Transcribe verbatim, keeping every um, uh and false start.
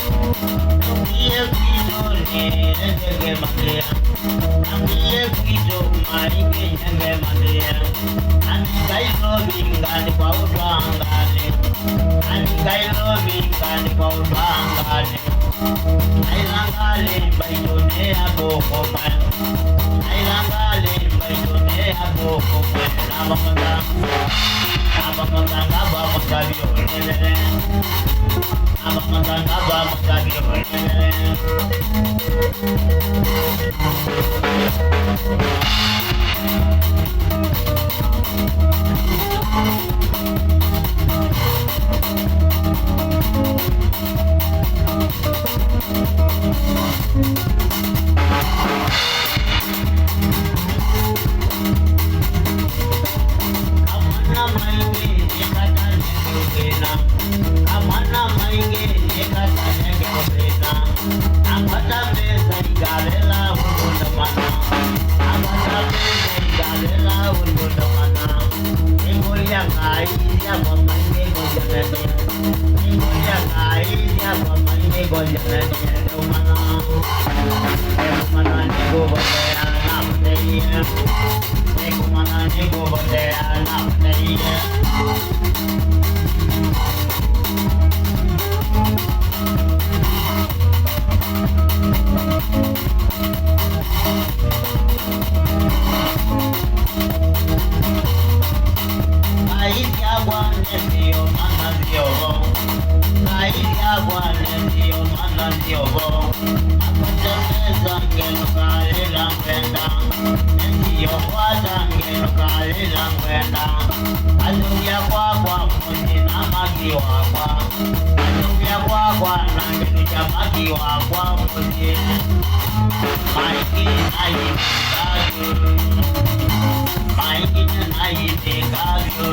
Nambie kwitũ nĩendeke malĩa. Nambie kwitũ maingĩ nyenge malĩa. Nani Nairobi ngani kwa ũtwangani. Nani Nairobi ngani kwa ũtwangani. Nailangale mbaitũ nĩ athũkũme. Nailangale mbaitũ nĩ athũkũme. Navamatha. Navamatha ngavamatha vyũ lelele. Navamatha ngavamatha vyũ lelele. Kamwana maingĩ nĩkatanenge thĩna. Kamwana maingĩ nĩkatanenge thĩna. Ambata mesa ikalela ũndũ ndamana. Ambata mesa ikalela ũndũ ndamana. Nĩkũlya Ngai yakwa maingĩ kũjanania. Nĩkũlya Ngai yakwa maingĩ kũjanania. Nĩumana. Nĩumana nĩkũvotea na mũteie. Nĩkũmana nĩkũvotea na mũteie. Ngai yakwa nĩ nzio mana nzio vo. Ngai yakwa nĩ nzio mana nzio vo. Apata mesa ngenuka ĩla ngwenda. Nĩ nzio kwata ngenuka ĩla ngwenda. Athũkia kwakwa mũsyĩ na maki wakwa. Athũkia kwakwa na ngenuka maki wakwa mũsyĩ. Maingĩ naimĩka vyũ. Maingĩ naimĩka vyũ.